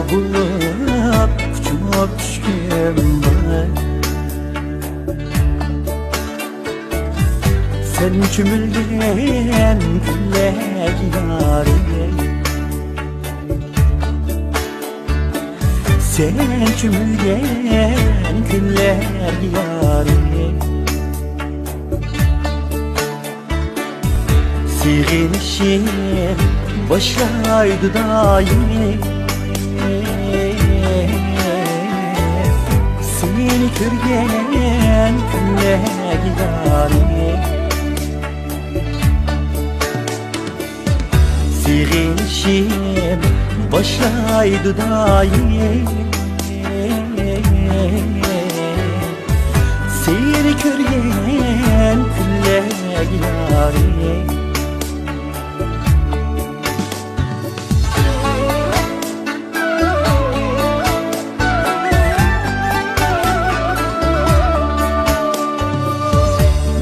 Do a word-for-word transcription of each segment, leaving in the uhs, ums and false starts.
بولۇپ ئۇچۇپ چۈشكۈم بار. سەن چۆمۈلگەن كۈنلەرگە يارىم، سەن چۆمۈلگەن كۈنلەرگە يارىم، سېغىنىشىم باشلايدۇ دائىم. سېنى كۆرگەن كۈنلەرگە يارىم، سېغىنىشىم باشلايدۇ دائىم. سېنى كۆرگەن كۈنلەرگە يارىم.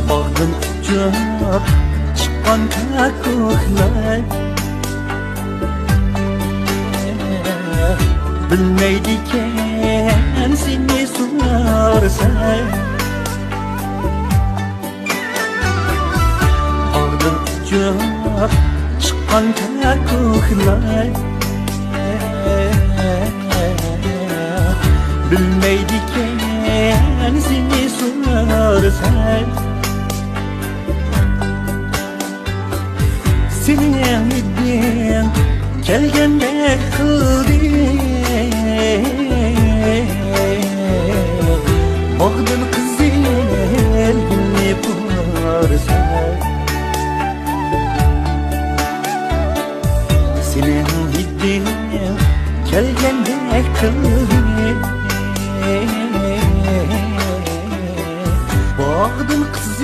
باغدىن ئۇچۇپ چىققان كاككۇكلار بىلمەيدىكەن سېنى سورىسا. باغدىن ئۇچۇپ چىققان كاككۇكلار بىلمەيدىكەن سېنى سورىسا. سېنىڭ ھىدىڭ كەلگەندەك قىلدى. باغدىن قىزىل گۈلنى بارسا، سېنىڭ ھىدىڭ كەلگەندەك قىلدى. باغدىن قىزىل